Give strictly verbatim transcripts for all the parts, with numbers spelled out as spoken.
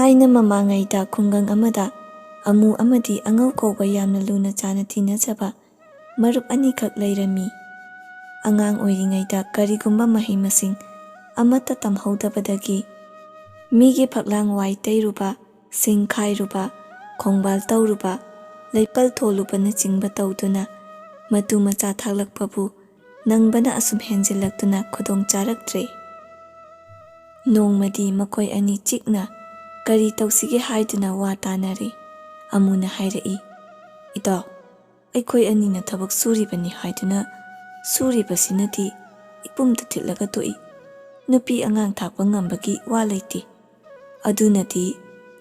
ꯑꯩꯅ ꯃꯃꯥꯡꯉꯩꯗ ꯈꯨꯡꯒꯪ ꯑꯃꯗ ꯑꯃꯨ ꯑꯃꯗꯤ ꯑꯉꯧ ꯀꯧꯕ ꯌꯥꯝꯅ ꯂꯨꯅ ꯆꯥꯅ ꯇꯤꯟꯅꯖꯕ ꯃꯔꯨꯞ ꯑꯅꯤꯈꯛ ꯂꯩꯔꯝꯃꯤ꯫ ꯑꯉꯥꯡ ꯑꯣꯏꯔꯤꯉꯩꯗ ꯀꯔꯤꯒꯨꯝꯕ ꯃꯍꯩ ꯃꯁꯤꯡ ꯑꯃꯠꯇ ꯇꯝꯍꯧꯗꯕꯗꯒꯤ ꯃꯤꯒꯤ ꯐꯛꯂꯥꯡ ꯋꯥꯏ ꯇꯩꯔꯨꯕ, ꯁꯤꯡ ꯈꯥꯏꯔꯨꯕ, ꯈꯣꯡꯕꯥꯜ ꯇꯧꯔꯨꯕ, ꯂꯩꯄꯜ ꯊꯣꯜꯂꯨꯕꯅꯆꯤꯡꯕ ꯇꯧꯗꯨꯅ ꯃꯇꯨ ꯃꯆꯥ ꯊꯥꯛꯂꯛꯄꯕꯨ ꯅꯪꯕꯅ ꯑꯁꯨꯝ ꯍꯦꯟꯖꯤꯜꯂꯛꯇꯨꯅ ꯈꯨꯗꯣꯡ ꯆꯥꯔꯛꯇ꯭ꯔꯦ꯫ ꯅꯣꯡꯃꯗꯤ ꯃꯈꯣꯏ ꯑꯅꯤ ꯆꯤꯛꯅ ꯀꯔꯤ ꯇꯧꯁꯤꯒꯦ ꯍꯥꯏꯗꯨꯅ ꯋꯥ ꯇꯥꯅꯔꯦ꯫ ꯑꯃꯨꯅ ꯍꯥꯏꯔꯛꯏ, "ꯏꯇꯥꯎ, ꯑꯩꯈꯣꯏ ꯑꯅꯤꯅ ꯊꯕꯛ ꯁꯨꯔꯤꯕꯅꯤ ꯍꯥꯏꯗꯨꯅ ꯁꯨꯔꯤꯕꯁꯤꯅꯗꯤ ꯏꯄꯨꯝꯗ ꯊꯤꯠꯂꯒ ꯇꯣꯛꯏ꯫ ꯅꯨꯄꯤ ꯑꯉꯥꯡ ꯊꯥꯛꯄ ꯉꯝꯕꯒꯤ ꯋꯥ ꯂꯩꯇꯦ꯫ ꯑꯗꯨꯅꯗꯤ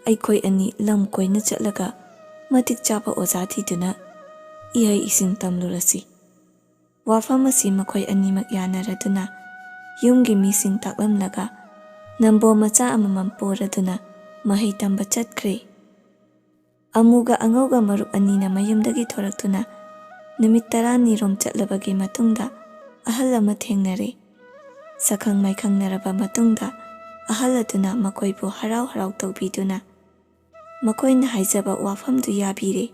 ꯑꯩꯈꯣꯏ ꯑꯅꯤ ꯂꯝ ꯀꯣꯏꯅ ꯆꯠꯂꯒ ꯃꯇꯤꯛ ꯆꯥꯕ ꯑꯣꯖꯥ ꯊꯤꯗꯨꯅ ꯏꯍꯩ ꯏꯁꯤꯡ ꯇꯝꯂꯨꯔꯁꯤ꯫" ꯋꯥꯐꯝ ꯑꯁꯤ ꯃꯈꯣꯏ ꯑꯅꯤꯃꯛ ꯌꯥꯅꯔꯗꯨꯅ ꯌꯨꯝꯒꯤ ꯃꯤꯁꯤꯡ ꯇꯥꯛꯂꯝꯂꯒ ꯅꯝꯕꯣꯜ ꯃꯆꯥ ꯑꯃꯃꯝ ꯄꯣꯔꯗꯨꯅ ꯃꯍꯩ ꯇꯝꯕ ꯆꯠꯈ꯭ꯔꯦ꯫ ꯑꯃꯨꯒ ꯑꯉꯧꯒ ꯃꯔꯨꯞ ꯑꯅꯤꯅ ꯃꯌꯨꯝꯗꯒꯤ ꯊꯣꯔꯛꯇꯨꯅ ꯅꯨꯃꯤꯠ ꯇꯔꯥꯅꯤꯔꯣꯝ ꯆꯠꯂꯕꯒꯤ ꯃꯇꯨꯡꯗ ꯑꯍꯜ ꯑꯃ ꯊꯦꯡꯅꯔꯦ꯫ ꯁꯛꯈꯪ ꯃꯥꯏꯈꯪꯅꯔꯕ ꯃꯇꯨꯡꯗ ꯑꯍꯜ ꯑꯗꯨꯅ ꯃꯈꯣꯏꯕꯨ ꯍꯔꯥꯎ ꯍꯔꯥꯎ ꯇꯧꯕꯤꯗꯨꯅ ꯃꯈꯣꯏꯅ ꯍꯥꯏꯖꯕ ꯋꯥꯐꯝꯗꯨ ꯌꯥꯕꯤꯔꯦ꯫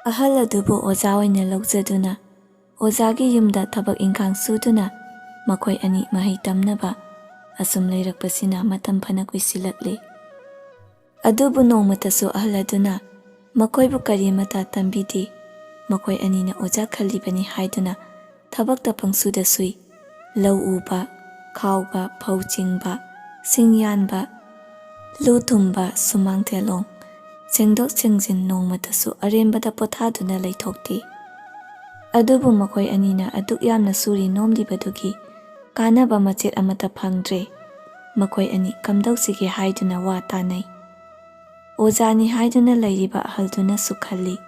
ꯑꯍꯜ ꯑꯗꯨꯕꯨ ꯑꯣꯖꯥ ꯑꯣꯏꯅ ꯂꯧꯖꯗꯨꯅ ꯑꯣꯖꯥꯒꯤ ꯌꯨꯝꯗ ꯊꯕꯛ ꯏꯪꯈꯥꯡ ꯁꯨꯗꯨꯅ ꯃꯈꯣꯏ ꯑꯅꯤ ꯃꯍꯩ ꯇꯝꯅꯕ ꯑꯁꯨꯝ ꯂꯩꯔꯛꯄꯁꯤꯅ ꯃꯇꯝ ꯐꯅ ꯀꯨꯏꯁꯤꯜꯂꯛꯂꯦ꯫ ꯑꯗꯨꯕꯨ ꯅꯣꯡꯃꯇꯁꯨ ꯑꯍꯜ ꯑꯗꯨꯅ ꯃꯈꯣꯏꯕꯨ ꯀꯔꯤꯃꯇ ꯇꯝꯕꯤꯗꯦ꯫ ꯃꯈꯣꯏ ꯑꯅꯤꯅ ꯑꯣꯖꯥ ꯈꯜꯂꯤꯕꯅꯤ ꯍꯥꯏꯗꯨꯅ ꯊꯕꯛꯇ ꯄꯪꯁꯨꯗ ꯁꯨꯏ꯫ ꯂꯧ ꯎꯕ, ꯈꯥꯎꯕ, ꯐꯧ ꯆꯤꯡꯕ, ꯁꯤꯡ ꯌꯥꯟꯕ, ꯂꯨ ꯊꯨꯝꯕ, ꯁꯨꯃꯥꯡ ꯇꯦꯂꯣꯡ, ꯁꯦꯡꯗꯣꯛ ꯁꯦꯡꯖꯤꯟ ꯅꯣꯡꯃꯇꯁꯨ ꯑꯔꯦꯝꯕꯗ ꯄꯣꯊꯥꯗꯨꯅ ꯂꯩꯊꯣꯛꯇꯦ꯫ ꯑꯗꯨꯕꯨ ꯃꯈꯣꯏ ꯑꯅꯤꯅ ꯑꯗꯨꯛ ꯌꯥꯝꯅ ꯁꯨꯔꯤ ꯅꯣꯝꯂꯤꯕꯗꯨꯒꯤ ꯀꯥꯟꯅꯕ ꯃꯆꯦꯠ ꯑꯃꯠꯇ ꯐꯪꯗ꯭ꯔꯦ꯫ ꯃꯈꯣꯏ ꯑꯅꯤ ꯀꯝꯗꯧꯁꯤꯒꯦ ꯍꯥꯏꯗꯨꯅ ꯋꯥ ꯇꯥꯅꯩ꯫ ꯑꯣꯖꯥꯅꯤ ꯍꯥꯏꯗꯨꯅ ꯂꯩꯔꯤꯕ ꯑꯍꯜꯗꯨꯅꯁꯨ ꯈꯜꯂꯤ,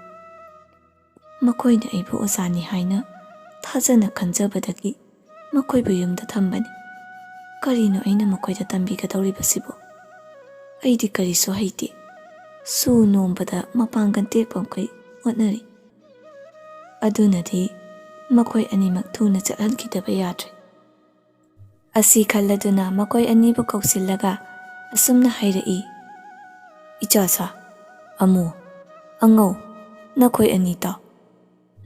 "ꯃꯈꯣꯏꯅ ꯑꯩꯕꯨ ꯑꯣꯖꯥꯅꯤ ꯍꯥꯏꯅ ꯊꯥꯖꯅ ꯈꯟꯖꯕꯗꯒꯤ ꯃꯈꯣꯏꯕꯨ ꯌꯨꯝꯗ ꯊꯝꯕꯅꯤ꯫ ꯀꯔꯤꯅꯣ ꯑꯩꯅ ꯃꯈꯣꯏꯗ ꯇꯝꯕꯤꯒꯗꯧꯔꯤꯕꯁꯤꯕꯨ? ꯑꯩꯗꯤ ꯀꯔꯤꯁꯨ ꯍꯩꯇꯦ꯫ ꯁꯨ ꯅꯣꯝꯕꯗ ꯃꯄꯥꯡꯒꯜ ꯇꯦꯛꯄ ꯃꯈꯩ ꯍꯣꯠꯅꯔꯤ꯫" ꯑꯗꯨꯅꯗꯤ ꯃꯈꯣꯏ ꯑꯅꯤꯃꯛ ꯊꯨꯅ ꯆꯠꯍꯟꯈꯤꯗꯕ ꯌꯥꯗ꯭ꯔꯦ꯫ ꯑꯁꯤ ꯈꯜꯂꯗꯨꯅ ꯃꯈꯣꯏ ꯑꯅꯤꯕꯨ ꯀꯧꯁꯤꯜꯂꯒ ꯑꯁꯨꯝꯅ ꯍꯥꯏꯔꯛꯏ, "ꯏꯆꯥꯁꯥ, ꯑꯃꯨ, ꯑꯉꯧ, ꯅꯈꯣꯏ ꯑꯅꯤ ꯇꯥꯎ꯫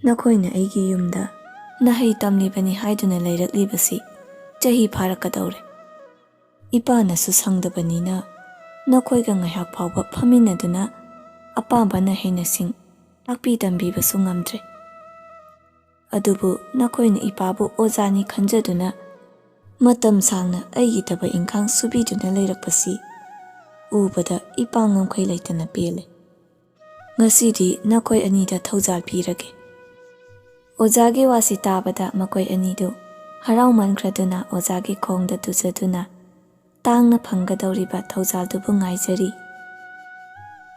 ꯅꯈꯣꯏꯅ ꯑꯩꯒꯤ ꯌꯨꯝꯗ ꯅꯍꯩ ꯇꯝꯂꯤꯕꯅꯤ ꯍꯥꯏꯗꯨꯅ ꯂꯩꯔꯛꯂꯤꯕꯁꯤ ꯆꯍꯤ ꯐꯥꯔꯛꯀꯗꯧꯔꯦ꯫ ꯏꯄꯥꯅꯁꯨ ꯁꯪꯗꯕꯅꯤꯅ ꯅꯈꯣꯏꯒ ꯉꯥꯏꯍꯥꯛ ꯐꯥꯎꯕ ꯐꯝꯃꯤꯟꯅꯗꯨꯅ ꯑꯄꯥꯝꯕ ꯅꯍꯩꯅꯁꯤꯡ ꯇꯥꯛꯄꯤ ꯇꯝꯕꯤꯕꯁꯨ ꯉꯝꯗ꯭ꯔꯦ꯫ ꯑꯗꯨꯕꯨ ꯅꯈꯣꯏꯅ ꯏꯄꯥꯕꯨ ꯑꯣꯖꯥꯅꯤ ꯈꯟꯖꯗꯨꯅ ꯃꯇꯝ ꯁꯥꯡꯅ ꯑꯩꯒꯤ ꯊꯕꯛ ꯏꯪꯈꯥꯡ ꯁꯨꯕꯤꯗꯨꯅ ꯂꯩꯔꯛꯄꯁꯤ ꯎꯕꯗ ꯏꯄꯥ ꯉꯝꯈꯩ ꯂꯩꯇꯅ ꯄꯦꯜꯂꯦ꯫ ꯉꯁꯤꯗꯤ ꯅꯈꯣꯏ ꯑꯅꯤꯗ ꯊꯧꯖꯥꯜ ꯄꯤꯔꯒꯦ꯫" ꯑꯣꯖꯥꯒꯤ ꯋꯥꯁꯤ ꯇꯥꯕꯗ ꯃꯈꯣꯏ ꯑꯅꯤꯗꯨ ꯍꯔꯥꯎꯃꯟꯈ꯭ꯔꯗꯨꯅ ꯑꯣꯖꯥꯒꯤ ꯈꯣꯡꯗ ꯇꯨꯖꯗꯨꯅ ꯇꯥꯡꯅ ꯐꯪꯒꯗꯧꯔꯤꯕ ꯊꯧꯖꯥꯜꯗꯨꯕꯨ ꯉꯥꯏꯖꯔꯤ꯫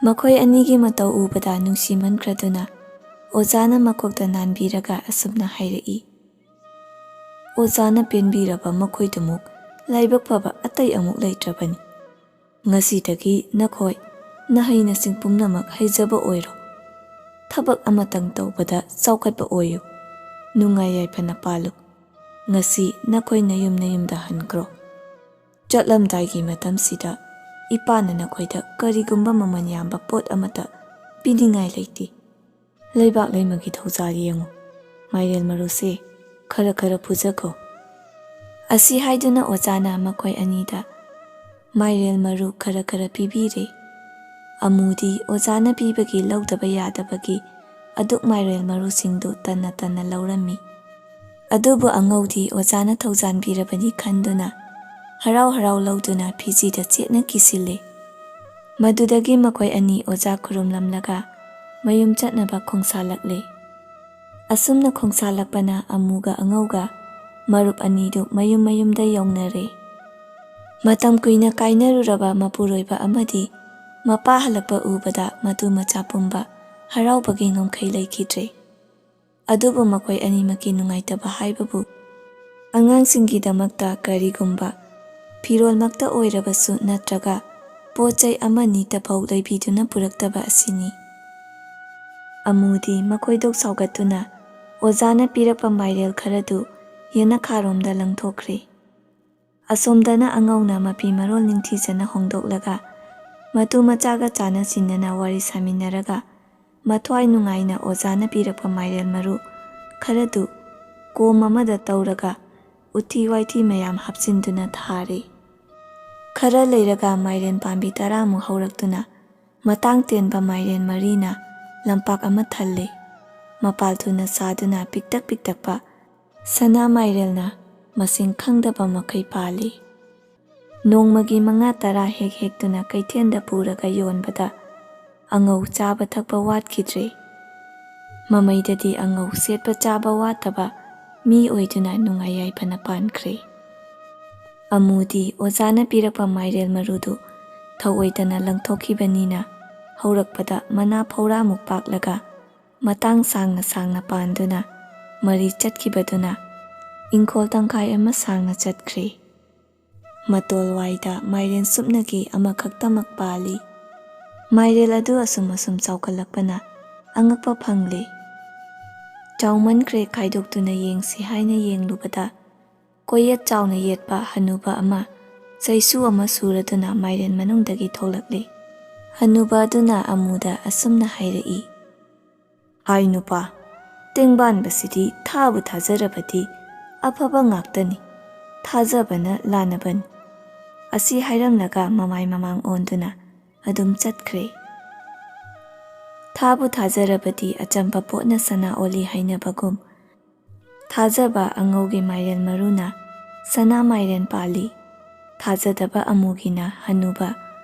ꯃꯈꯣꯏ ꯑꯅꯤꯒꯤ ꯃꯇꯧ ꯎꯕꯗ ꯅꯨꯡꯁꯤꯃꯟꯈ꯭ꯔꯗꯨꯅ ꯑꯣꯖꯥꯅ ꯃꯀꯣꯛꯇ ꯅꯥꯟꯕꯤꯔꯒ ꯑꯁꯨꯝꯅ ꯍꯥꯏꯔꯛꯏ, "ꯑꯣꯖꯥꯅ ꯄꯦꯟꯕꯤꯔꯕ ꯃꯈꯣꯏꯗꯨꯃꯨꯛ ꯂꯥꯏꯕꯛ ꯐꯕ ꯑꯇꯩ ꯑꯃꯨꯛ ꯂꯩꯇ꯭ꯔꯕꯅꯤ꯫ ꯉꯁꯤꯗꯒꯤ ꯅꯈꯣꯏ ꯅꯍꯩꯅꯁꯤꯡ ꯄꯨꯝꯅꯃꯛ ꯍꯩꯖꯕ ꯑꯣꯏꯔꯣ꯫ ꯊꯕꯛ ꯑꯃꯇꯪ ꯇꯧꯕꯗ ꯆꯥꯎꯈꯠꯄ ꯑꯣꯏꯌꯨ꯫ ꯅꯨꯡꯉꯥꯏ ꯌꯥꯏꯐꯅ ꯄꯥꯜꯂꯨ꯫ ꯉꯁꯤ ꯅꯈꯣꯏ ꯅꯌꯨꯝ ꯅꯌꯨꯝꯗ ꯍꯟꯈ꯭ꯔꯣ꯫ ꯆꯠꯂꯝꯗꯥꯏꯒꯤ ꯃꯇꯝꯁꯤꯗ ꯏꯄꯥꯅ ꯅꯈꯣꯏꯗ ꯀꯔꯤꯒꯨꯝꯕ ꯃꯃꯜ ꯌꯥꯝꯕ ꯄꯣꯠ ꯑꯃꯠꯇ ꯄꯤꯅꯤꯡꯉꯥꯏ ꯂꯩꯇꯦ꯫ ꯂꯩꯕꯥꯛ ꯂꯩꯃꯒꯤ ꯊꯧꯖꯥꯜ ꯌꯦꯡꯉꯨ꯫ ꯃꯥꯏꯔꯦꯜ ꯃꯔꯨꯁꯦ ꯈꯔ ꯈꯔ ꯄꯨꯖꯈꯣ꯫" ꯑꯁꯤ ꯍꯥꯏꯗꯨꯅ ꯑꯣꯖꯥꯅ ꯃꯈꯣꯏ ꯑꯅꯤꯗ ꯃꯥꯏꯔꯦꯜ ꯃꯔꯨ ꯈꯔ ꯈꯔ ꯄꯤꯕꯤꯔꯦ꯫ ꯑꯃꯨꯗꯤ ꯑꯣꯖꯥꯅ ꯄꯤꯕꯒꯤ ꯂꯧꯗꯕ ꯌꯥꯗꯕꯒꯤ ꯑꯗꯨꯛ ꯃꯥꯏꯔꯦꯜ ꯃꯔꯨꯁꯤꯡꯗꯨ ꯇꯟꯅ ꯇꯟꯅ ꯂꯧꯔꯝꯃꯤ꯫ ꯑꯗꯨꯕꯨ ꯑꯉꯧꯗꯤ ꯑꯣꯖꯥꯅ ꯊꯧꯖꯥꯟꯕꯤꯔꯕꯅꯤ ꯈꯟꯗꯨꯅ ꯍꯔꯥꯎ ꯍꯔꯥꯎ ꯂꯧꯗꯨꯅ ꯐꯤꯖꯤꯗ ꯆꯦꯠꯅ ꯀꯤꯁꯤꯜꯂꯦ꯫ ꯃꯗꯨꯗꯒꯤ ꯃꯈꯣꯏ ꯑꯅꯤ ꯑꯣꯖꯥ ꯈꯨꯔꯨꯝꯂꯝꯂꯒ ꯃꯌꯨꯝ ꯆꯠꯅꯕ ꯈꯣꯡꯁꯥꯜꯂꯛꯂꯦ꯫ ꯑꯁꯨꯝꯅ ꯈꯣꯡꯁꯥꯜꯂꯛꯄꯅ ꯑꯃꯨꯒ ꯑꯉꯧꯒ ꯃꯔꯨꯞ ꯑꯅꯤꯗꯨ ꯃꯌꯨꯝ ꯃꯌꯨꯝꯗ ꯌꯧꯅꯔꯦ꯫ ꯃꯇꯝ ꯀꯨꯏꯅ ꯀꯥꯏꯅꯔꯨꯔꯕ ꯃꯄꯨꯔꯣꯏꯕ ꯑꯃꯗꯤ ꯃꯄꯥ ꯍꯜꯂꯛꯄ ꯎꯕꯗ ꯃꯇꯨ ꯃꯆꯥ ꯄꯨꯝꯕ ꯍꯔꯥꯎꯕꯒꯤ ꯉꯝꯈꯩ ꯂꯩꯈꯤꯗ꯭ꯔꯦ꯫ ꯑꯗꯨꯕꯨ ꯃꯈꯣꯏ ꯑꯅꯤꯃꯛꯀꯤ ꯅꯨꯡꯉꯥꯏꯇꯕ ꯍꯥꯏꯕꯕꯨ ꯑꯉꯥꯡꯁꯤꯡꯒꯤꯗꯃꯛꯇ ꯀꯔꯤꯒꯨꯝꯕ ꯐꯤꯔꯣꯜꯃꯛꯇ ꯑꯣꯏꯔꯕꯁꯨ ꯅꯠꯇ꯭ꯔꯒ ꯄꯣꯠ ꯆꯩ ꯑꯃꯅꯤꯇꯐꯥꯎ ꯂꯩꯕꯤꯗꯨꯅ ꯄꯨꯔꯛꯇꯕ ꯑꯁꯤꯅꯤ꯫ ꯑꯃꯨꯗꯤ ꯃꯈꯣꯏꯗꯣꯛ ꯁꯥꯎꯒꯠꯇꯨꯅ ꯑꯣꯖꯥꯅ ꯄꯤꯔꯛꯄ ꯃꯥꯏꯔꯦꯜ ꯈꯔꯗꯨ ꯌꯦꯅꯈꯥꯔꯣꯝꯗ ꯂꯪꯊꯣꯛꯈ꯭ꯔꯦ꯫ ꯑꯁꯣꯝꯗꯅ ꯑꯉꯧꯅ ꯃꯐꯤ ꯃꯔꯣꯜ ꯅꯤꯡꯊꯤꯖꯅ ꯍꯣꯡꯗꯣꯛꯂꯒ ꯃꯇꯨ ꯃꯆꯥꯒ ꯆꯥꯅ ꯆꯤꯟꯅꯅ ꯋꯥꯔꯤ ꯁꯥꯃꯤꯟꯅꯔꯒ ꯃꯊ꯭ꯋꯥꯏ ꯅꯨꯡꯉꯥꯏꯅ ꯑꯣꯖꯥꯅ ꯄꯤꯔꯛꯄ ꯃꯥꯏꯔꯦꯟ ꯃꯔꯨ ꯈꯔꯗꯨ ꯀꯣꯝ ꯑꯃꯗ ꯇꯧꯔꯒ ꯎꯊꯤ ꯋꯥꯏꯊꯤ ꯃꯌꯥꯝ ꯍꯥꯞꯆꯤꯟꯗꯨꯅ ꯊꯥꯔꯦ꯫ ꯈꯔ ꯂꯩꯔꯒ ꯃꯥꯏꯔꯦꯟ ꯄꯥꯝꯕꯤ ꯇꯔꯥꯃꯨꯛ ꯍꯧꯔꯛꯇꯨꯅ ꯃꯇꯥꯡ ꯇꯦꯟꯕ ꯃꯥꯏꯔꯦꯟ ꯃꯔꯤꯅ ꯂꯝꯄꯥꯛ ꯑꯃ ꯊꯜꯂꯦ꯫ ꯃꯄꯥꯜ ꯊꯨꯅ ꯁꯥꯗꯨꯅ ꯄꯤꯛꯇꯛ ꯄꯤꯛꯇꯛꯄ ꯁꯅꯥ ꯃꯥꯏꯔꯦꯜꯅ ꯃꯁꯤꯡ ꯈꯪꯗꯕ ꯃꯈꯩ ꯄꯥꯜꯂꯤ꯫ ꯅꯣꯡꯃꯒꯤ ꯃꯉꯥ ꯇꯔꯥ ꯍꯦꯛ ꯍꯦꯛꯇꯨꯅ ꯀꯩꯊꯦꯜꯗ ꯄꯨꯔꯒ ꯌꯣꯟꯕꯗ ꯑꯉꯧ ꯆꯥꯕ ꯊꯛꯄ ꯋꯥꯠꯈꯤꯗ꯭ꯔꯦ꯫ ꯃꯃꯩꯗꯗꯤ ꯑꯉꯧ ꯁꯦꯠꯄ ꯆꯥꯕ ꯋꯥꯠꯇꯕ ꯃꯤ ꯑꯣꯏꯗꯨꯅ ꯅꯨꯡꯉꯥꯏ ꯌꯥꯏꯐꯅ ꯄꯥꯟꯈ꯭ꯔꯦ꯫ ꯑꯃꯨꯗꯤ ꯑꯣꯖꯥꯅ ꯄꯤꯔꯛꯄ ꯃꯥꯏꯔꯦꯜ ꯃꯔꯨꯗꯨ ꯊꯧꯑꯣꯏꯗꯅ ꯂꯪꯊꯣꯛꯈꯤꯕꯅꯤꯅ ꯍꯧꯔꯛꯄꯗ ꯃꯅꯥ ꯐꯧꯔꯥꯃꯨꯛ ꯄꯥꯛꯂꯒ ꯃꯇꯥꯡ ꯁꯥꯡꯅ ꯁꯥꯡꯅ ꯄꯥꯟꯗꯨꯅ ꯃꯔꯤ ꯆꯠꯈꯤꯕꯗꯨꯅ ꯏꯪꯈꯣꯜ ꯇꯪꯈꯥꯏ ꯑꯃ ꯁꯥꯡꯅ ꯆꯠꯈ꯭ꯔꯦ꯫ ꯃꯇꯣꯜꯋꯥꯏꯗ ꯃꯥꯏꯔꯦꯟ ꯁꯨꯞꯅꯒꯤ ꯑꯃꯈꯛꯇꯃꯛ ꯄꯥꯜꯂꯤ꯫ ꯃꯥꯏꯔꯦꯜ ꯑꯗꯨ ꯑꯁꯨꯝ ꯑꯁꯨꯝ ꯆꯥꯎꯈꯠꯂꯛꯄꯅ ꯑꯉꯛꯄ ꯐꯪꯂꯦ꯫ ꯆꯥꯎꯃꯟꯈ꯭ꯔꯦ, ꯈꯥꯏꯗꯣꯛꯇꯨꯅ ꯌꯦꯡꯁꯤ ꯍꯥꯏꯅ ꯌꯦꯡꯂꯨꯕꯗ ꯀꯣꯌꯦꯠ ꯆꯥꯎꯅ ꯌꯦꯠꯄ ꯍꯅꯨꯕ ꯑꯃ ꯆꯩꯁꯨ ꯑꯃ ꯁꯨꯔꯗꯨꯅ ꯃꯥꯏꯔꯦꯟ ꯃꯅꯨꯡꯗꯒꯤ ꯊꯣꯛꯂꯛꯂꯦ꯫ ꯍꯅꯨꯕ ꯑꯗꯨꯅ ꯑꯃꯨꯗ ꯑꯁꯨꯝꯅ ꯍꯥꯏꯔꯛꯏ, "ꯑꯥꯏ ꯅꯨꯄꯥ, ꯇꯦꯡꯕꯥꯟꯕꯁꯤꯗꯤ ꯊꯥꯕꯨ ꯊꯥꯖꯔꯕꯗꯤ ꯑꯐꯕ ꯉꯥꯛꯇꯅꯤ, ꯊꯥꯖꯕꯅ ꯂꯥꯟꯅꯕꯅꯤ"꯫ ꯑꯁꯤ ꯍꯥꯏꯔꯝꯂꯒ ꯃꯃꯥꯏ ꯃꯃꯥꯡ ꯑꯣꯟꯗꯨꯅ ꯑꯗꯨꯝ ꯆꯠꯈ꯭ꯔꯦ꯫ ꯊꯥꯕꯨ ꯊꯥꯖꯔꯕꯗꯤ ꯑꯆꯝꯕ ꯄꯣꯠꯅ ꯁꯅꯥ ꯑꯣꯜꯂꯤ ꯍꯥꯏꯅꯕꯒꯨꯝ, ꯊꯥꯖꯕ ꯑꯉꯧꯒꯤ ꯃꯥꯏꯔꯦꯜ ꯃꯔꯨꯅ ꯁꯅꯥ ꯃꯥꯏꯔꯦꯟ ꯄꯥꯜꯂꯤ, ꯊꯥꯖꯗꯕ ꯑꯃꯨꯒꯤꯅ ꯍꯅꯨꯕ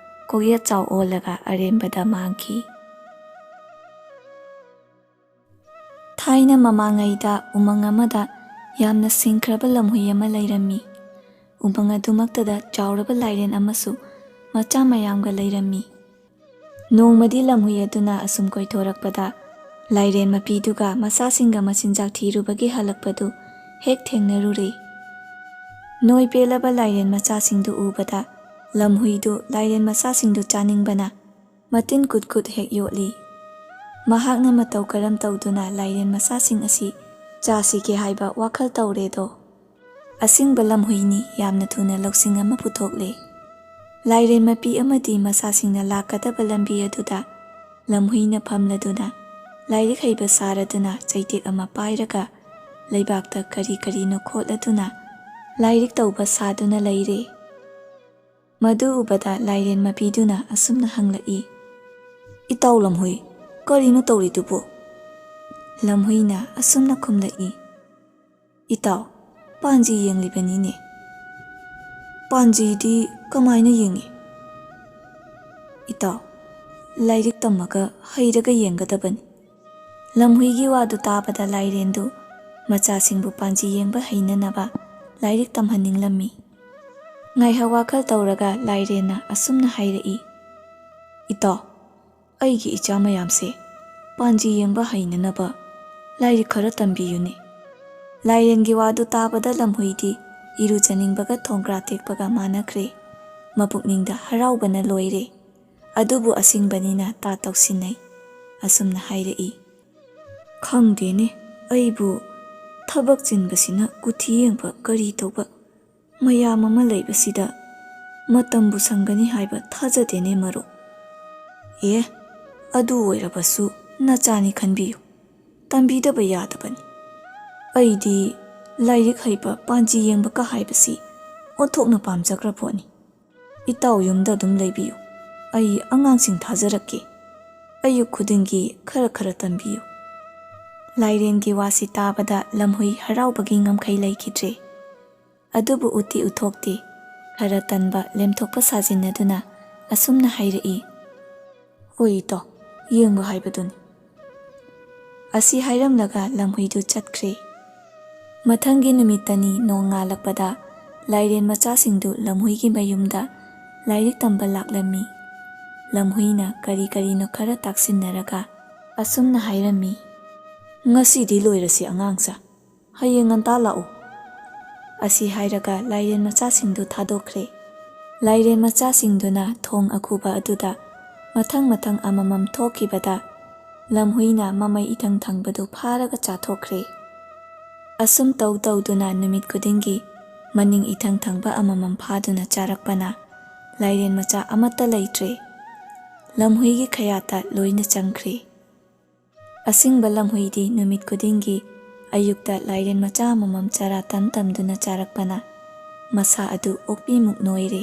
ꯀꯣꯛꯌꯦꯠ ꯆꯥꯎ ꯑꯣꯜꯂꯒ ꯑꯔꯦꯝꯕꯗ ꯃꯥꯡꯈꯤ꯫ ꯊꯥꯏꯅ ꯃꯃꯥꯡꯉꯩꯗ ꯎꯃꯪ ꯑꯃꯗ ꯌꯥꯝꯅ ꯁꯤꯡꯈ꯭ꯔꯕ ꯂꯝꯍꯨꯏ ꯑꯃ ꯂꯩꯔꯝꯃꯤ꯫ ꯎꯃꯪ ꯑꯗꯨꯃꯛꯇꯗ ꯆꯥꯎꯔꯕ ꯂꯥꯏꯔꯦꯟ ꯑꯃꯁꯨ ꯃꯆꯥ ꯃꯌꯥꯝꯒ ꯂꯩꯔꯝꯃꯤ꯫ ꯅꯣꯡꯃꯗꯤ ꯂꯝꯍꯨꯏ ꯑꯗꯨꯅ ꯑꯁꯨꯝ ꯀꯣꯏꯊꯣꯔꯛꯄꯗ ꯂꯥꯏꯔꯦꯟ ꯃꯄꯤꯗꯨꯒ ꯃꯆꯥꯁꯤꯡꯒ ꯃꯆꯤꯟꯖꯥꯛ ꯊꯤꯔꯨꯕꯒꯤ ꯍꯜꯂꯛꯄꯗꯨ ꯍꯦꯛ ꯊꯦꯡꯅꯔꯨꯔꯦ꯫ ꯅꯣꯏ ꯄꯦꯜꯂꯕ ꯂꯥꯏꯔꯦꯟ ꯃꯆꯥꯁꯤꯡꯗꯨ ꯎꯕꯗ ꯂꯝꯍꯨꯏꯗꯨ ꯂꯥꯏꯔꯦꯟ ꯃꯆꯥꯁꯤꯡꯗꯨ ꯆꯥꯅꯤꯡꯕꯅ ꯃꯇꯤꯟ ꯀꯨꯠ ꯀꯨꯠ ꯍꯦꯛ ꯌꯣꯠꯂꯤ꯫ ꯃꯍꯥꯛꯅ ꯃꯇꯧ ꯀꯔꯝ ꯇꯧꯗꯨꯅ ꯂꯥꯏꯔꯦꯟ ꯃꯆꯥꯁꯤꯡ ꯑꯁꯤ ꯆꯥꯁꯤꯒꯦ ꯍꯥꯏꯕ ꯋꯥꯈꯜ ꯇꯧꯔꯦꯗꯣ꯫ ꯑꯁꯤꯡꯕ ꯂꯝꯍꯨꯏꯅꯤ, ꯌꯥꯝꯅ ꯊꯨꯅ ꯂꯧꯁꯤꯡ ꯑꯃ ꯄꯨꯊꯣꯛꯂꯦ꯫ ꯂꯥꯏꯔꯦꯟ ꯃꯄꯤ ꯑꯃꯗꯤ ꯃꯆꯥꯁꯤꯡꯅ ꯂꯥꯛꯀꯗꯕ ꯂꯝꯕꯤ ꯑꯗꯨꯗ ꯂꯝꯍꯨꯏꯅ ꯐꯝꯂꯗꯨꯅ, ꯂꯥꯏꯔꯤꯛ ꯍꯩꯕ ꯁꯥꯔꯗꯨꯅ ꯆꯩꯇꯦꯛ ꯑꯃ ꯄꯥꯏꯔꯒ ꯂꯩꯕꯥꯛꯇ ꯀꯔꯤ ꯀꯔꯤꯅꯣ ꯈꯣꯠꯂꯗꯨꯅ ꯂꯥꯏꯔꯤꯛ ꯇꯧꯕ ꯁꯥꯗꯨꯅ ꯂꯩꯔꯦ꯫ ꯃꯗꯨ ꯎꯕꯗ ꯂꯥꯏꯔꯦꯟ ꯃꯄꯤꯗꯨꯅ ꯑꯁꯨꯝꯅ ꯍꯪꯂꯛꯏ, "ꯏꯇꯥꯎ ꯂꯝꯍꯨꯏ, ꯀꯔꯤꯅꯣ ꯇꯧꯔꯤꯗꯨꯕꯨ?" ꯂꯝꯍꯨꯏꯅ ꯑꯁꯨꯝꯅ ꯈꯨꯝꯂꯛꯏ, "ꯏꯇꯥꯎ, ꯄꯥꯟꯖꯤ ꯌꯦꯡꯂꯤꯕꯅꯤꯅꯦ꯫" "ꯄꯥꯟꯖꯤꯗꯤ ꯀꯃꯥꯏꯅ ꯌꯦꯡꯉꯤ?" "ꯏꯇꯥꯎ, ꯂꯥꯏꯔꯤꯛ ꯇꯝꯃꯒ ꯍꯩꯔꯒ ꯌꯦꯡꯒꯗꯕꯅꯤ꯫" ꯂꯝꯍꯨꯏꯒꯤ ꯋꯥꯗꯨ ꯇꯥꯕꯗ ꯂꯥꯏꯔꯦꯟꯗꯨ ꯃꯆꯥꯁꯤꯡꯕꯨ ꯄꯥꯟꯖꯤ ꯌꯦꯡꯕ ꯍꯩꯅꯅꯕ ꯂꯥꯏꯔꯤꯛ ꯇꯝꯍꯟꯅꯤꯡꯂꯝꯃꯤ꯫ ꯉꯥꯏꯍꯥꯛ ꯋꯥꯈꯜ ꯇꯧꯔꯒ ꯂꯥꯏꯔꯦꯟꯅ ꯑꯁꯨꯝꯅ ꯍꯥꯏꯔꯛꯏ, "ꯏꯇꯥꯎ, ꯑꯩꯒꯤ ꯏꯆꯥ ꯃꯌꯥꯝꯁꯦ ꯄꯥꯟꯖꯤ ꯌꯦꯡꯕ ꯍꯩꯅꯅꯕ ꯂꯥꯏꯔꯤꯛ ꯈꯔ ꯇꯝꯕꯤꯌꯨꯅꯦ꯫" ꯂꯥꯏꯔꯦꯟꯒꯤ ꯋꯥꯗꯨ ꯇꯥꯕꯗ ꯂꯝꯍꯨꯏꯗꯤ ꯏꯔꯨꯖꯅꯤꯡꯕꯒ ꯊꯣꯡꯒ꯭ꯔꯥ ꯇꯦꯛꯄꯒ ꯃꯥꯟꯅꯈ꯭ꯔꯦ꯫ ꯃꯄꯨꯛꯅꯤꯡꯗ ꯍꯔꯥꯎꯕꯅ ꯂꯣꯏꯔꯦ꯫ ꯑꯗꯨꯕꯨ ꯑꯁꯤꯡꯕꯅꯤꯅ ꯇꯥ ꯇꯧꯁꯤꯟꯅꯩ꯫ ꯑꯁꯨꯝꯅ ꯍꯥꯏꯔꯛꯏ, "ꯈꯪꯗꯦꯅꯦ, ꯑꯩꯕꯨ ꯊꯕꯛ ꯆꯤꯟꯕꯁꯤꯅ ꯀꯨꯊꯤ ꯌꯦꯡꯕ ꯀꯔꯤ ꯇꯧꯕ ꯃꯌꯥꯝ ꯑꯃ ꯂꯩꯕꯁꯤꯗ ꯃꯇꯝꯕꯨ ꯁꯪꯒꯅꯤ ꯍꯥꯏꯕ ꯊꯥꯖꯗꯦꯅꯦ ꯃꯔꯨꯞ꯫" "ꯑꯦ, ꯑꯗꯨ ꯑꯣꯏꯔꯕꯁꯨ ꯅꯆꯥꯅꯤ ꯈꯟꯕꯤꯌꯨ, ꯇꯝꯕꯤꯗꯕ ꯌꯥꯗꯕꯅꯤ꯫ ꯑꯩꯗꯤ ꯂꯥꯏꯔꯤꯛ ꯍꯩꯕ ꯄꯥꯟꯖꯤ ꯌꯦꯡꯕꯒ ꯍꯥꯏꯕꯁꯤ ꯑꯣꯟꯊꯣꯛꯅ ꯄꯥꯝꯖꯈ꯭ꯔ ꯄꯣꯠꯅꯤ꯫ ꯏꯇꯥꯎ ꯌꯨꯝꯗ ꯑꯗꯨꯝ ꯂꯩꯕꯤꯌꯨ, ꯑꯩ ꯑꯉꯥꯡꯁꯤꯡ ꯊꯥꯖꯔꯛꯀꯦ꯫ ꯑꯌꯨꯛ ꯈꯨꯗꯤꯡꯒꯤ ꯈꯔ ꯈꯔ ꯇꯝꯕꯤꯌꯨ꯫" ꯂꯥꯏꯔꯦꯟꯒꯤ ꯋꯥꯁꯤ ꯇꯥꯕꯗ ꯂꯝꯍꯨꯏ ꯍꯔꯥꯎꯕꯒꯤ ꯉꯝꯈꯩ ꯂꯩꯈꯤꯗ꯭ꯔꯦ꯫ ꯑꯗꯨꯕꯨ ꯎꯠꯇꯤ ꯎꯠꯊꯣꯛꯇꯦ꯫ ꯈꯔ ꯇꯟꯕ ꯂꯦꯝꯊꯣꯛꯄ ꯁꯥꯖꯤꯟꯅꯗꯨꯅ ꯑꯁꯨꯝꯅ ꯍꯥꯏꯔꯛꯏ, "ꯍꯣꯏ ꯏꯇꯥꯎ, ꯌꯦꯡꯕ ꯍꯥꯏꯕꯗꯨꯅꯤ꯫" ꯑꯁꯤ ꯍꯥꯏꯔꯝꯂꯒ ꯂꯝꯍꯨꯏꯗꯨ ꯆꯠꯈ꯭ꯔꯦ꯫ ꯃꯊꯪꯒꯤ ꯅꯨꯃꯤꯠꯇꯅꯤ ꯅꯣꯡ ꯉꯥꯜꯂꯛꯄꯗ ꯂꯥꯏꯔꯦꯟ ꯃꯆꯥꯁꯤꯡꯗꯨ ꯂꯝꯍꯨꯏꯒꯤ ꯃꯌꯨꯝꯗ ꯂꯥꯏꯔꯤꯛ ꯇꯝꯕ ꯂꯥꯛꯂꯝꯃꯤ꯫ ꯂꯝꯍꯨꯏꯅ ꯀꯔꯤ ꯀꯔꯤꯅꯣ ꯈꯔ ꯇꯥꯛꯁꯤꯟꯅꯔꯒ ꯑꯁꯨꯝꯅ ꯍꯥꯏꯔꯝꯃꯤ, "ꯉꯁꯤꯗꯤ ꯂꯣꯏꯔꯁꯤ ꯑꯉꯥꯡꯁꯥ, ꯍꯌꯦꯡ ꯉꯟꯇꯥ ꯂꯥꯛꯎ꯫" ꯑꯁꯤ ꯍꯥꯏꯔꯒ ꯂꯥꯏꯔꯦꯟ ꯃꯆꯥꯁꯤꯡꯗꯨ ꯊꯥꯗꯣꯛꯈ꯭ꯔꯦ꯫ ꯂꯥꯏꯔꯦꯟ ꯃꯆꯥꯁꯤꯡꯗꯨꯅ ꯊꯣꯡ ꯑꯈꯨꯕ ꯑꯗꯨꯗ ꯃꯊꯪ ꯃꯊꯪ ꯑꯃꯃꯝ ꯊꯣꯛꯈꯤꯕꯗ ꯂꯝꯍꯨꯏꯅ ꯃꯃꯩ ꯏꯊꯪ ꯊꯪꯕꯗꯨ ꯐꯥꯔꯒ ꯆꯥꯊꯣꯛꯈ꯭ꯔꯦ꯫ ꯑꯁꯨꯝ ꯇꯧ ꯇꯧꯗꯨꯅ ꯅꯨꯃꯤꯠ ꯈꯨꯗꯤꯡꯒꯤ ꯃꯅꯤꯡ ꯏꯊꯪ ꯊꯪꯕ ꯑꯃꯃꯝ ꯐꯥꯗꯨꯅ ꯆꯥꯔꯛꯄꯅ ꯂꯥꯏꯔꯦꯟ ꯃꯆꯥ ꯑꯃꯠꯇ ꯂꯩꯇ꯭ꯔꯦ꯫ ꯂꯝꯍꯨꯏꯒꯤ ꯈꯌꯥꯠꯇ ꯂꯣꯏꯅ ꯆꯪꯈ꯭ꯔꯦ꯫ ꯑꯁꯤꯡꯕ ꯂꯝꯍꯨꯏꯗꯤ ꯅꯨꯃꯤꯠ ꯈꯨꯗꯤꯡꯒꯤ ꯑꯌꯨꯛꯇ ꯂꯥꯏꯔꯦꯟ ꯃꯆꯥ ꯑꯃꯃꯝ ꯆꯔꯥ ꯇꯝ ꯇꯝꯗꯨꯅ ꯆꯥꯔꯛꯄꯅ ꯃꯁꯥ ꯑꯗꯨ ꯑꯣꯛꯄꯤꯃꯨꯛ ꯅꯣꯏꯔꯦ꯫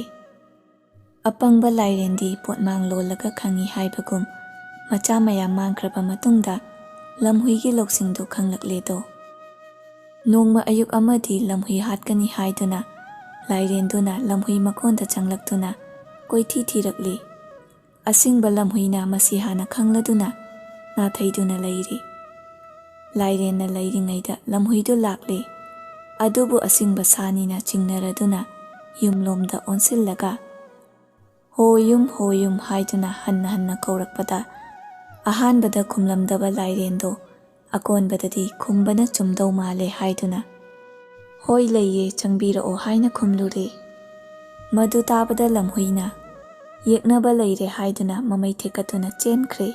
ꯑꯄꯪꯕ ꯂꯥꯏꯔꯦꯟꯗꯤ ꯄꯣꯠꯃꯥꯡ ꯂꯣꯜꯂꯒ ꯈꯪꯉꯤ ꯍꯥꯏꯕꯒꯨꯝ, ꯃꯆꯥ ꯃꯌꯥꯝ ꯃꯥꯡꯈ꯭ꯔꯕ ꯃꯇꯨꯡꯗ ꯂꯝꯍꯨꯏꯒꯤ ꯂꯧꯁꯤꯡꯗꯨ ꯈꯪꯂꯛꯂꯦꯗꯣ꯫ ꯅꯣꯡꯃ ꯑꯌꯨꯛ ꯑꯃꯗꯤ ꯂꯝꯍꯨꯏ ꯍꯥꯠꯀꯅꯤ ꯍꯥꯏꯗꯨꯅ ꯂꯥꯏꯔꯦꯟꯗꯨꯅ ꯂꯝꯍꯨꯏ ꯃꯀꯣꯟꯗ ꯆꯪꯂꯛꯇꯨꯅ ꯀꯣꯏꯊꯤ ꯊꯤꯔꯛꯂꯤ꯫ ꯑꯁꯤꯡꯕ ꯂꯝꯍꯨꯏꯅ ꯃꯁꯤ ꯍꯥꯟꯅ ꯈꯪꯂꯗꯨꯅ ꯅꯥꯊꯩꯗꯨꯅ ꯂꯩꯔꯤ꯫ ꯂꯥꯏꯔꯦꯟꯅ ꯂꯩꯔꯤꯉꯩꯗ ꯂꯝꯍꯨꯏꯗꯨ ꯂꯥꯛꯂꯤ꯫ ꯑꯗꯨꯕꯨ ꯑꯁꯤꯡꯕ ꯁꯥꯅꯤꯅ ꯆꯤꯡꯅꯔꯗꯨꯅ ꯌꯨꯝꯂꯣꯝꯗ ꯑꯣꯟꯁꯤꯜꯂꯒ "ꯍꯣ ꯌꯨꯝ, ꯍꯣ ꯌꯨꯝ" ꯍꯥꯏꯗꯨꯅ ꯍꯟꯅ ꯍꯟꯅ ꯀꯧꯔꯛꯄꯗ, ꯑꯍꯥꯟꯕꯗ ꯈꯨꯝꯂꯝꯗꯕ ꯂꯥꯏꯔꯦꯟꯗꯣ ꯑꯀꯣꯟꯕꯗꯗꯤ ꯈꯨꯝꯕꯅ ꯆꯨꯝꯗꯧ ꯃꯥꯜꯂꯦ ꯍꯥꯏꯗꯨꯅ "ꯍꯣꯏ ꯂꯩꯌꯦ, ꯆꯪꯕꯤꯔꯛꯑꯣ" ꯍꯥꯏꯅ ꯈꯨꯝꯂꯨꯔꯦ꯫ ꯃꯗꯨ ꯇꯥꯕꯗ ꯂꯝꯍꯨꯏꯅ "ꯌꯦꯛꯅꯕ ꯂꯩꯔꯦ" ꯍꯥꯏꯗꯨꯅ ꯃꯃꯩ ꯊꯦꯛꯀꯠꯇꯨꯅ ꯆꯦꯟꯈ꯭ꯔꯦ꯫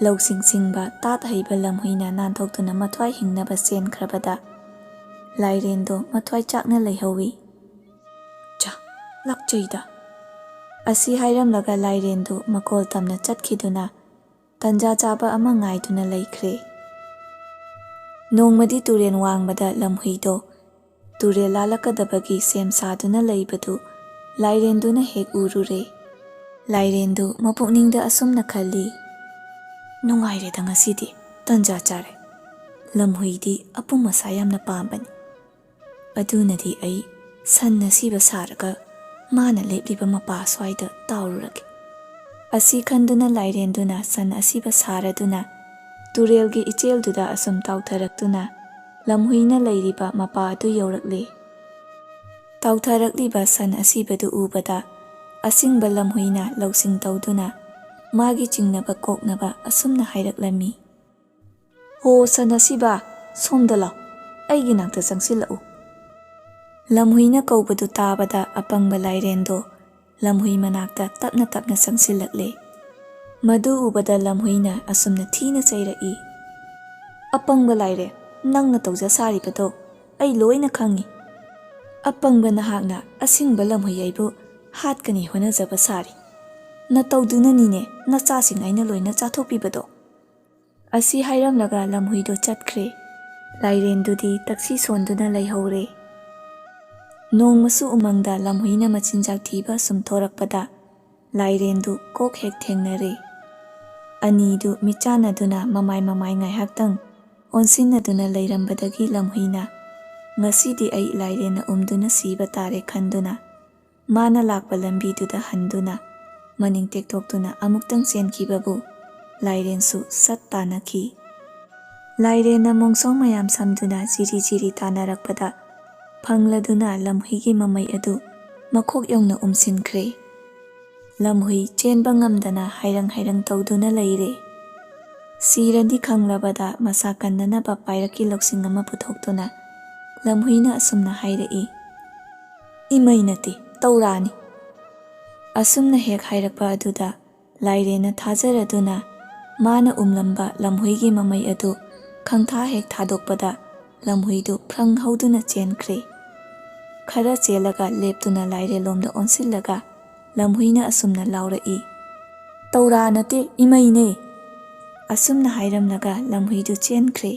ꯂꯧꯁꯤꯡ ꯁꯤꯡꯕ ꯇꯥꯠ ꯍꯩꯕ ꯂꯝꯍꯨꯏꯅ ꯅꯥꯟꯊꯣꯛꯇꯨꯅ ꯃꯊ꯭ꯋꯥꯏ ꯍꯤꯡꯅꯕ ꯆꯦꯟꯈ꯭ꯔꯕꯗ, ꯂꯥꯏꯔꯦꯟꯗꯣ ꯃꯊ꯭ꯋꯥꯏ ꯆꯥꯛꯅ ꯂꯩꯍꯧꯋꯤ꯫ "ꯆꯥ, ꯂꯥꯛꯆꯩꯗ" ꯑꯁꯤ ꯍꯥꯏꯔꯝꯂꯒ ꯂꯥꯏꯔꯦꯟꯗꯨ ꯃꯀꯣꯜ ꯇꯝꯅ ꯆꯠꯈꯤꯗꯨꯅ ꯇꯟꯖꯥ ꯆꯥꯕ ꯑꯃ ꯉꯥꯏꯗꯨꯅ ꯂꯩꯈ꯭ꯔꯦ꯫ ꯅꯣꯡꯃꯗꯤ ꯇꯨꯔꯦꯜ ꯋꯥꯡꯃꯗ ꯂꯝꯍꯨꯏꯗꯣ ꯇꯨꯔꯦꯜ ꯂꯥꯜꯂꯛꯀꯗꯕꯒꯤ ꯁꯦꯝ ꯁꯥꯗꯨꯅ ꯂꯩꯕꯗꯨ ꯂꯥꯏꯔꯦꯟꯗꯨꯅ ꯍꯦꯛ ꯎꯔꯨꯔꯦ꯫ ꯂꯥꯏꯔꯦꯟꯗꯨ ꯃꯄꯨꯛꯅꯤꯡꯗ ꯑꯁꯨꯝꯅ ꯈꯜꯂꯤ, "ꯅꯨꯡꯉꯥꯏꯔꯦꯗ ꯉꯁꯤꯗꯤ, ꯇꯟꯖꯥ ꯆꯥꯔꯦ꯫ ꯂꯝꯍꯨꯏꯗꯤ ꯑꯄꯨꯝ ꯑꯁꯥ ꯌꯥꯝꯅ ꯄꯥꯝꯕꯅꯤ꯫ ꯑꯗꯨꯅꯗꯤ ꯑꯩ ꯁꯟ ꯑꯁꯤꯕ ꯁꯥꯔꯒ ꯃꯥꯅ ꯂꯦꯞꯂꯤꯕ ꯃꯄꯥ ꯁ꯭ꯋꯥꯏꯗ ꯇꯥꯎꯔꯨꯔꯒꯦ" ꯑꯁꯤ ꯈꯟꯗꯨꯅ ꯂꯥꯏꯔꯦꯟꯗꯨꯅ ꯁꯟ ꯑꯁꯤꯕ ꯁꯥꯔꯗꯨꯅ ꯇꯨꯔꯦꯜꯒꯤ ꯏꯆꯦꯜꯗꯨꯗ ꯑꯁꯨꯝ ꯇꯥꯎꯊꯔꯛꯇꯨꯅ ꯂꯝꯍꯨꯏꯅ ꯂꯩꯔꯤꯕ ꯃꯄꯥ ꯑꯗꯨ ꯌꯧꯔꯛꯂꯦ꯫ ꯇꯥꯎꯊꯔꯛꯂꯤꯕ ꯁꯟ ꯑꯁꯤꯕꯗꯨ ꯎꯕꯗ ꯑꯁꯤꯡꯕ ꯂꯝꯍꯨꯏꯅ ꯂꯧꯁꯤꯡ ꯇꯧꯗꯨꯅ ꯃꯥꯒꯤ ꯆꯤꯡꯅꯕ ꯀꯣꯛꯅꯕ ꯑꯁꯨꯝꯅ ꯍꯥꯏꯔꯛꯂꯝꯃꯤ, "ꯍꯣ ꯁꯟ ꯑꯁꯤꯕ, ꯁꯣꯝꯗ ꯂꯥꯎ, ꯑꯩꯒꯤ ꯅꯥꯛꯇ ꯆꯪꯁꯤꯜꯂꯛꯎ"꯫ ꯂꯝꯍꯨꯏꯅ ꯀꯧꯕꯗꯨ ꯇꯥꯕꯗ ꯑꯄꯪꯕ ꯂꯥꯏꯔꯦꯟꯗꯣ ꯂꯝꯍꯨꯏ ꯃꯅꯥꯛꯇ ꯇꯞꯅ ꯇꯞꯅ ꯆꯪꯁꯤꯜꯂꯛꯂꯦ꯫ ꯃꯗꯨ ꯎꯕꯗ ꯂꯝꯍꯨꯏꯅ ꯑꯁꯨꯝꯅ ꯊꯤꯅ ꯆꯩꯔꯛꯏ, "ꯑꯄꯪꯕ ꯂꯥꯏꯔꯦꯟ, ꯅꯪꯅ ꯇꯧꯖ ꯁꯥꯔꯤꯕꯗꯣ ꯑꯩ ꯂꯣꯏꯅ ꯈꯪꯉꯤ꯫ ꯑꯄꯪꯕ ꯅꯍꯥꯛꯅ ꯑꯁꯤꯡꯕ ꯂꯝꯍꯨꯏ ꯑꯩꯕꯨ "ꯍꯥꯠꯀꯅꯤ ꯍꯣꯠꯅꯖꯕ ꯁꯥꯔꯤ꯫ ꯅꯇꯧꯗꯨꯅꯅꯤꯅꯦ ꯅꯆꯥꯁꯤꯡ ꯑꯩꯅ ꯂꯣꯏꯅ ꯆꯥꯊꯣꯛꯄꯤꯕꯗꯣ"꯫ ꯑꯁꯤ ꯍꯥꯏꯔꯝꯂꯒ ꯂꯝꯍꯨꯏꯗꯣ ꯆꯠꯈ꯭ꯔꯦ꯫ ꯂꯥꯏꯔꯦꯟꯗꯨꯗꯤ ꯇꯛꯁꯤ ꯁꯣꯟꯗꯨꯅ ꯂꯩꯍꯧꯔꯦ꯫ ꯅꯣꯡꯃꯁꯨ ꯎꯃꯪꯗ ꯂꯝꯍꯨꯏꯅ ꯃꯆꯤꯟꯖꯥꯛ ꯊꯤꯕ ꯁꯨꯝ ꯊꯣꯔꯛꯄꯗ ꯂꯥꯏꯔꯦꯟꯗꯨ ꯀꯣꯛ ꯍꯦꯛ ꯊꯦꯡꯅꯔꯦ꯫ ꯑꯅꯤꯗꯨ ꯃꯤꯠꯆꯥꯟꯅꯗꯨꯅ ꯃꯃꯥꯏ ꯃꯃꯥꯏ ꯉꯥꯏꯍꯥꯛꯇꯪ ꯑꯣꯟꯁꯤꯟꯅꯗꯨꯅ ꯂꯩꯔꯝꯕꯗꯒꯤ ꯂꯝꯍꯨꯏꯅ, "ꯉꯁꯤꯗꯤ ꯑꯩ ꯂꯥꯏꯔꯦꯟꯅ ꯎꯝꯗꯨꯅ ꯁꯤꯕ ꯇꯥꯔꯦ" ꯈꯟꯗꯨꯅ ꯃꯥꯅ ꯂꯥꯛꯄ ꯂꯝꯕꯤꯗꯨꯗ ꯍꯟꯗꯨꯅ ꯃꯅꯤꯡ ꯇꯦꯛꯊꯣꯛꯇꯨꯅ ꯑꯃꯨꯛꯇꯪ ꯆꯦꯟꯈꯤꯕꯕꯨ ꯂꯥꯏꯔꯦꯟꯁꯨ ꯁꯠ ꯇꯥꯅꯈꯤ꯫ ꯂꯥꯏꯔꯦꯟꯅ ꯃꯣꯡꯁꯣꯡ ꯃꯌꯥꯝ ꯁꯝꯗꯨꯅ ꯖꯤꯔꯤ ꯖꯤꯔꯤ ꯇꯥꯅꯔꯛꯄꯗ ꯐꯪꯂꯗꯨꯅ ꯂꯝꯍꯨꯏꯒꯤ ꯃꯃꯩ ꯑꯗꯨ ꯃꯈꯣꯛ ꯌꯧꯅ ꯎꯝꯁꯤꯟꯈ꯭ꯔꯦ꯫ ꯂꯝꯍꯨꯏ ꯆꯦꯟꯕ ꯉꯝꯗꯅ ꯍꯥꯏꯔꯪ ꯍꯥꯏꯔꯪ ꯇꯧꯗꯨꯅ ꯂꯩꯔꯦ꯫ ꯁꯤꯔꯗꯤ ꯈꯪꯂꯕꯗ ꯃꯁꯥ ꯀꯟꯅꯅꯕ ꯄꯥꯏꯔꯛꯀꯤ ꯂꯧꯁꯤꯡ ꯑꯃ ꯄꯨꯊꯣꯛꯇꯨꯅ ꯂꯝꯍꯨꯏꯅ ꯑꯁꯨꯝꯅ ꯍꯥꯏꯔꯛꯏ, "ꯏꯃꯩ ꯅꯠꯇꯦ, ꯇꯧꯔꯥꯅꯤ"꯫ ꯑꯁꯨꯝꯅ ꯍꯦꯛ ꯍꯥꯏꯔꯛꯄ ꯑꯗꯨꯗ ꯂꯥꯏꯔꯦꯟꯅ ꯊꯥꯖꯔꯗꯨꯅ ꯃꯥꯅ ꯎꯝꯂꯝꯕ ꯂꯝꯍꯨꯏꯒꯤ ꯃꯃꯩ ꯑꯗꯨ ꯈꯪꯊꯥ ꯍꯦꯛ ꯊꯥꯗꯣꯛꯄꯗ ꯂꯝꯍꯨꯏꯗꯨ ꯐ꯭ꯔꯪ ꯍꯧꯗꯨꯅ ꯆꯦꯟꯈ꯭ꯔꯦ꯫ ꯈꯔ ꯆꯦꯜꯂꯒ ꯂꯦꯞꯇꯨꯅ ꯂꯥꯏꯔꯦꯟꯂꯣꯝꯗ ꯑꯣꯟꯁꯤꯜꯂꯒ ꯂꯝꯍꯨꯏꯅ ꯑꯁꯨꯝꯅ ꯂꯥꯎꯔꯛꯏ, "ꯇꯧꯔꯥ ꯅꯠꯇꯦ, ꯏꯃꯩꯅꯦ!" ꯑꯁꯨꯝꯅ ꯍꯥꯏꯔꯝꯂꯒ ꯂꯝꯍꯨꯏꯗꯨ ꯆꯦꯟꯈ꯭ꯔꯦ꯫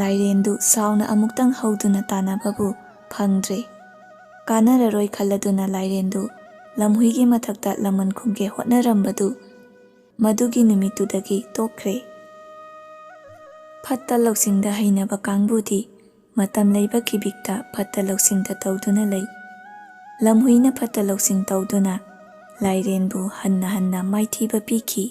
ꯂꯥꯏꯔꯦꯟꯗꯨ ꯁꯥꯎꯅ ꯑꯃꯨꯛꯇꯪ ꯍꯧꯗꯨꯅ ꯇꯥꯟꯅꯕꯕꯨ ꯐꯪꯗ꯭ꯔꯦ꯫ ꯀꯥꯟꯅꯔꯔꯣꯏ ꯈꯜꯂꯗꯨꯅ ꯂꯥꯏꯔꯦꯟꯗꯨ ꯂꯝꯍꯨꯏꯒꯤ ꯃꯊꯛꯇ ꯂꯃꯟ ꯈꯨꯝꯒꯦ ꯍꯣꯠꯅꯔꯝꯕꯗꯨ ꯃꯗꯨꯒꯤ ꯅꯨꯃꯤꯠꯇꯨꯗꯒꯤ ꯇꯣꯛꯈ꯭ꯔꯦ꯫ ꯐꯠꯇ ꯂꯧꯁꯤꯡꯗ ꯍꯩꯅꯕ ꯀꯥꯡꯕꯨꯗꯤ ꯃꯇꯝ ꯂꯩꯕ ꯈꯤꯕꯤꯛꯇ ꯐꯠꯇ ꯂꯧꯁꯤꯡꯗ ꯇꯧꯗꯨꯅ ꯂꯩ꯫ ꯂꯝꯍꯨꯏꯅ ꯐꯠꯇ ꯂꯧꯁꯤꯡ ꯇꯧꯗꯨꯅ ꯂꯥꯏꯔꯦꯟꯕꯨ ꯍꯟꯅ ꯍꯟꯅ ꯃꯥꯏꯊꯤꯕ ꯄꯤꯈꯤ꯫